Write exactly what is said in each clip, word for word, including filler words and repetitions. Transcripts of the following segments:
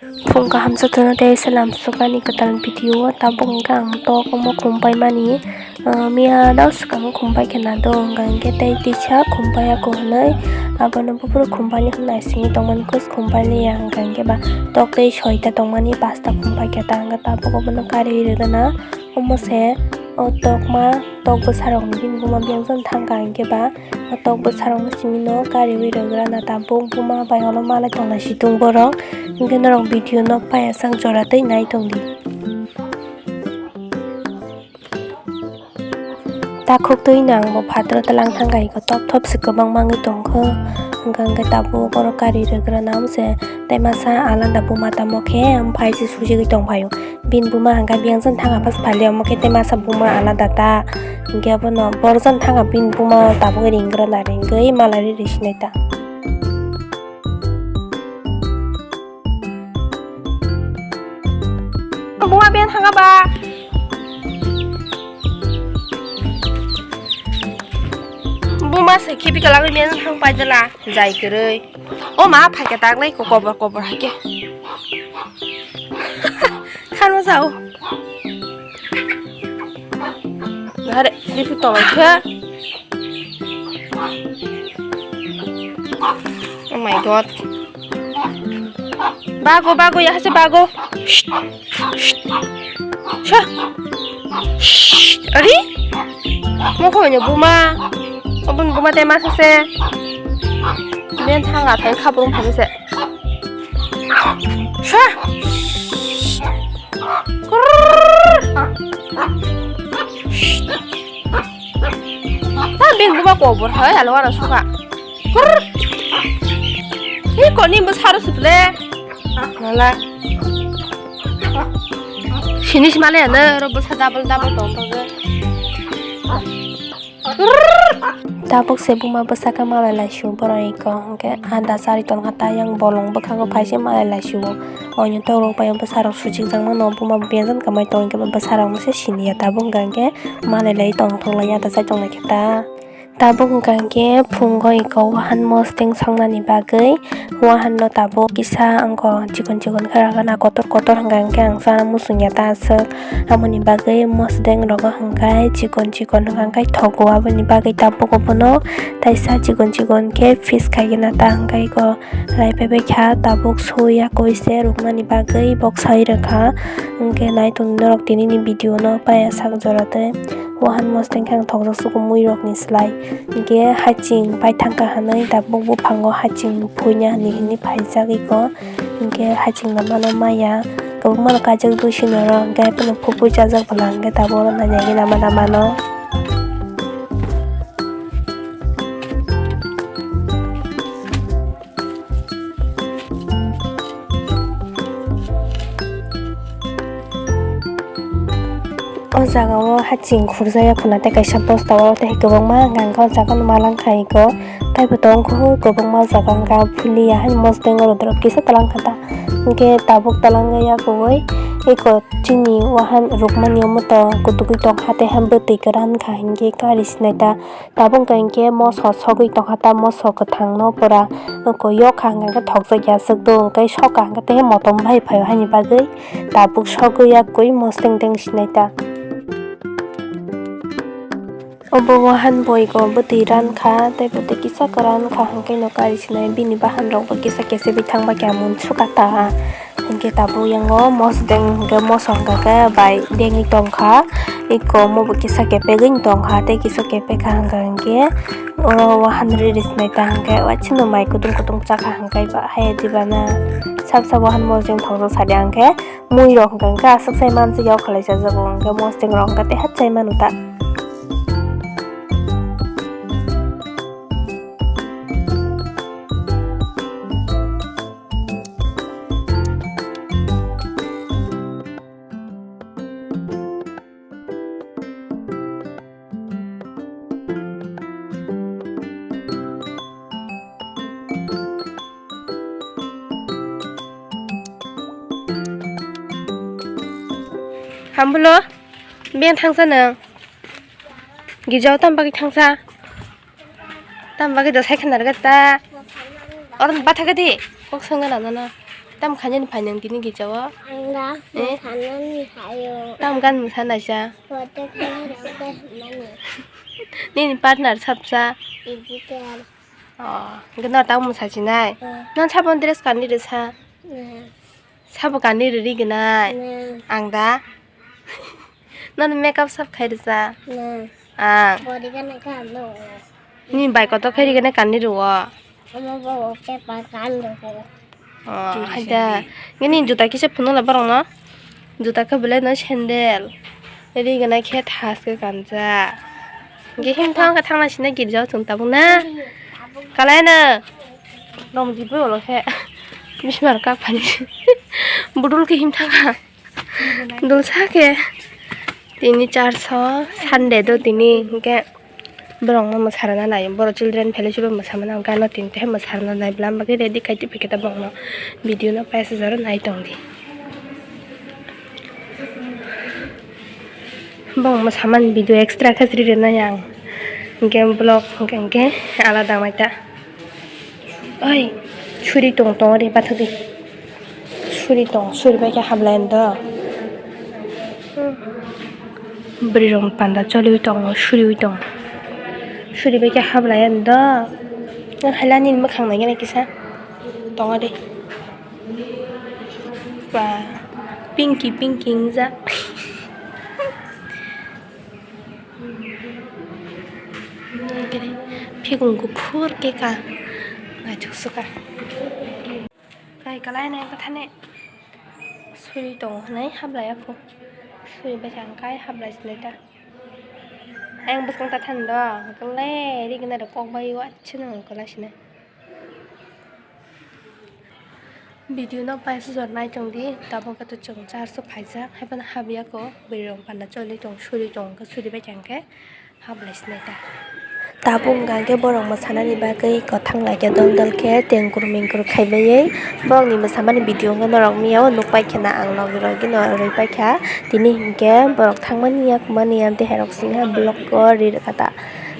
Phung kaham jotono tei salam sukani kwtal video o tabuk hwnkhe ang tok omo khum paimani, ah, miya dao swkang khum paikhe nado hwnkha hwnkhe tei tisa khum paiyako hwnwi abono buphuru khum painani hwnwi naisingwi tongmani kos khum pailiya hwnkha hwnkhe ba tok tei soita tongmani pasta khum paikhe ta hwnkhe tabuk obono kariui rwgana omo se o tokma tok bwsarokni bini buma biyang jani thangkha hwnkhe ba. O tok bwsarokno simi no kariui rwgrana tabuk buma bai ulo malai tongnai situng borok. Hwnkhe norok video no paiyasak jora tei nai tongdi. Takhuk twi no ang bo phataro tlang thangkha iko top top se kwbang mangwi tongkho. Hwnkha hwnkhe tabuk oro kari rwgrana amse tei masa alada buma tamo khe amphai se sujagwi tongphaio. Bini buma hwnkha biyang jani thangkha pas phalia omo khe tei masa buma alada ta. Hwnkhe abono borok jani thangkha bini buma tabuk ringgrana ringwi malai riri sinai ta. Buma biyang thangkha ba. Buma se khibi kalangwi biyang thang paidala jai kwrwi. O ma phaikhe taklai ko kobor kobor haikhe. Khano sao. Hare, bipu tolai kha. Oh my God. Bago, bago, ya hase bago. Shh, shh. Sha. Shh. Ari? Mo ko nyo buma. Obon buma te masa se. Ben thanga thai khabrum phase se. Sha. Kurr. Ta bin buba kobor hai alo ara suka. Kurr. Hi koni bwsaro suple. Nala. Sinis male ano ro bwsa double double tong tong. Tabuk se buma bwsaka malai laisio borok eko hwnkhe ah da chari tongkha ta yang bolong bwkhango phaise malai laisio. Oino torok bai bwsarok suchikjakmano buma biyang jani kwmai tongkhe bwsarokno se siniya tabuk hwnkha hwnkhe malai lai tongthok lai ya da chai tongnaikhe ta. Tabuk hwnkha hwnkhe phungo eko wahan mosdeng songnani bagwi. Wahan no tabuk kisa wngkha chikon chikon khe ragana kotor kotor hwnkha hwnkhe ang sana muchungya ta aswk. Aboni bagwi mosdeng rogo hwnkha chikon chikon hwnkha hwnkhe thogo aboni bagwi tabuk obono taisa chikon chikon khe piece khaigena ta hwnkha eko rai phaibai kha tabuk soya koi se ruknani bagwi bok sai rwkha hwnkhe nai tongdi norok tini ni video no paiya sak jora tei. Wahan mosdeng khe ang thokjak sugo mui rok ni slai. Hinkhe haching pai thangkha hinui tabuk buphango haching phuina hinui hinui phaijak iko. Hinkhe haching no mano maya kwbangma no kaijak dui sino oro hinkhe haphano phupui chajak bwla hinkhe tabuk oro naina hinui lama lama no. O jaga o haching khurjaya khuna tei kaisa bosta o tei kwbangma hwnka hwnkhe o jaga no malangkha iko taibo tongkho kwbangma o jaga hwnka phuli ya hai mosdeng o rwdwrwk kisa twlang kha ta hwnkhe tabuk twlangya kwbwi iko chini wahan rwkmani omo to kwtwkwi tongkha tei hai bwtwi kwran kha hinkhe kari sinai ta. Tabuk hwnkha hinkhe moso sogwi tongkha ta moso kwthangno pura wngkha yok kha hwnkha hwnkhe thokjak ya aswk do hwnkhe soka hwnkhe tei motom bai phaio haini bagwi tabuk sogwi ya kwi mosdeng deng sinai ta. Obo wahan boigo bwtwi rankha tei bwtwi kisa kwran wngkha hwnkhe no kari sinai bini bahan rokbo kisa kesegwi thangba khe amun suka ta. Hinkhe tabuk yango mosdeng hinkhe moso hwnka khe bai dengwi tongkha. Iko omo bo kisa kepegwi tongkha tei kisa kepekha hwnka hinkhe oro wahan riri sinai ta hinkhe waisano mai kutung kutung chakha hinkhe ba hai diba na sak sak wahan mosdeng thokjak sadia hinkhe mui rok hwnka hinkhe aswk sai manjak ya o khalai chajago hinkhe mosdeng rok hwnka tei hai chai manu ta. Hambulo, ben thangsa nang. Gijao tam bagwi thangsa. Tam bagwi do sai khna rwgwi ta. Oro batha gadi. Kok swngo na nono. Tam khainani phai nang tini gija o? Ang da Eh? Mosanani phaio. Tam gan mosa naisa? Photo khainai rok tei hwnmani. Nini partner sapsa? Digital. Oh, hwnkhe no tamo mosa sinai? Eh. Nang sabo dress kanwi rwsa? Eh. Sabo kanwi rwri gwnai? Eh. Ang da? Nono makeup sap khai rwsa? Na. Ang. Body gana ka no. Ni bai kotor khai rigene kanni rwo. Omo bo paper kan rwo. Oh, haida. Ngini juta kisa phunula borok no. Juta khe belai no sandal. Rigena khe thas khe kanja. Ge him thang ka thangna sina girja o chwng tabuk na. Kalai na. Romdi bo olo khe. Bismar kak phani. Budul khe him thang ka. Dulsa khe tini charso Sunday do tini hinkhe borokno mwsarana nai borok children fellowship o mwsamani hwnkhe ano tini tei mwsarana nai bwlam bagwi ready khai tongphikhe ta borokno video no paisa jora nai tongdi borok mwsamani video extra khe rwrwi nai ang hinkhe vlog hinkhe hinkhe alada wngmai ta. Oi, suri tong tong ri pathak di. Suri tong, suri bai khe hablai do. Bwrwi rok panda choliwi tongo, suriwi tongo. Suri bai khe hablai do. Nang haila nini mwkhang nai gana kisa. Tongo de. Ba, pinky, pinky wngjak. Phikung kuphur khe ka naithok suka. Kai kalai nai bwthani suri tongo hwnwi hablai ya kho. Suri bai kang kai hablai sinai ta. Ayang bwskang ta thani do. Kalai rigna do kok bai o achhe no kalai sinai. Video no paisa jora nai tong di, tabuk khe to chwng charso phaijak, haiphano habya kho, bwrwi rok panda choli tong, suri tong, suri bai khe hwnkhe hablai sinai ta. Tabuk hwnkha khe borok mwsanani bagwi kwthang lai khe dol dol khe tengkur mengkur khai baiwi borokni mwsamani video hwnkhe norok mia o nuk pai khe na ang logi logi no rwi pai kha, tini hinkhe borok thangmani ya kwmani ya tei hai rok sini ha vlog o ri rwkha ta,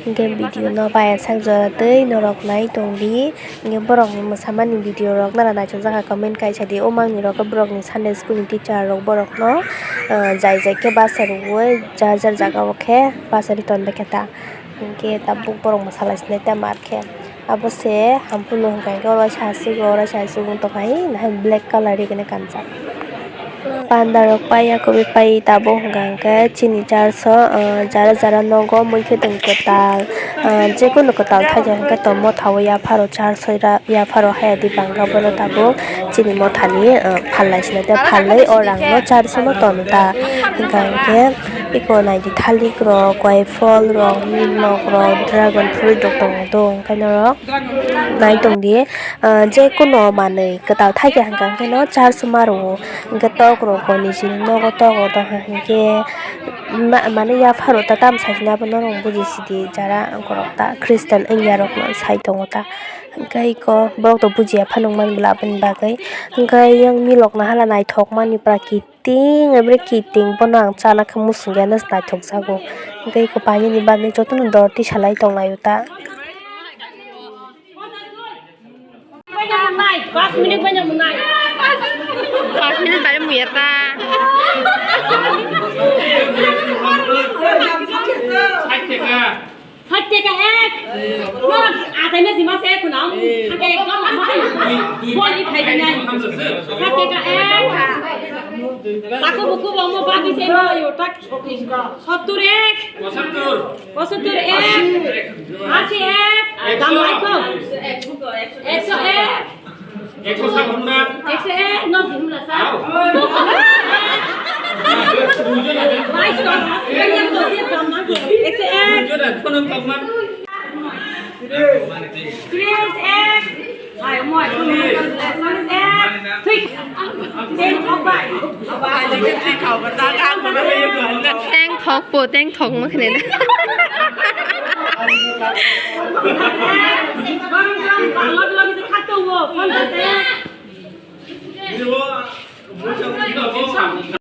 hinkhe video no paisa jora twi norok nai tong di. Hwnkhe borokni mwsamani video rok nara naithokjak kha comment kaisa di, o mangnwi rok khe borokni Sunday school ni teacher rok borokno, ah, jai jai khe basa rwui jar jar jaga o khe basa ri tonbaikha ta, hwnkhe tabuk borok mwsalai sinai ta mar khe abo se hampunu hwnkha hwnkhe oro se aswk oro se aswk wng tongkha, hai black colour ri khe kanjak. Panda rok paiya kwbwi pai tabuk hwnkha hwnkhe chini church o, ah, jara jara nogo mui khe tong kwtal, ah, jekunu kwtal thajak hwnkhe tongmo thawi yapharo church o yapharo hayadi bangkha bono tabuk chini mothani, ah, phalnai sinai tei phalwi o rangno church o no tono ta hwnkha hwnkhe eko naidi thalik rok koi phol rok milok rok dragon fruit rok tongo do hwnkhe norok nai tongdi. Ah, jekunu manwi kwtal thai khe hwnkha hwnkhe no church ma rwo, hwnkhe tok rok bo nijini nogo tok rok tongkha hwnkhe ma-, mane yapharo ta tamo sakhe abo norok buji sidi jara borok ta Christian wngya rok no sai tongo ta, hwnkhe eko borok to bujiya phano wng man bwla aboni bagwi, hwnkhe yang milok no hala naithok mani prakit. Ting, ebri kiting bono ang chana khe muchungya, naithok jago. Tei eko painani bagwi jotono dor tisalai tonglaio ta. Pas minute bai muya ta. Sait taka ek. No, asai na sima se kunam. Ek dam ama hai. Bol i khai dinai. Sait taka ek. Taku buku bomo bagi se no yo tak. Sottur ek. Pochattor. Pochattor ek. Ashi ek. Dam lai ko. Ekso ek. Ekso sak hwnna. Ekso ek, no hwnna sa. Aw. Ekso ek. Duijon phone tongman. Tris ek. Ay, mo, ek. Three. Teng thok bai. Teng thok po, teng thok mo khne.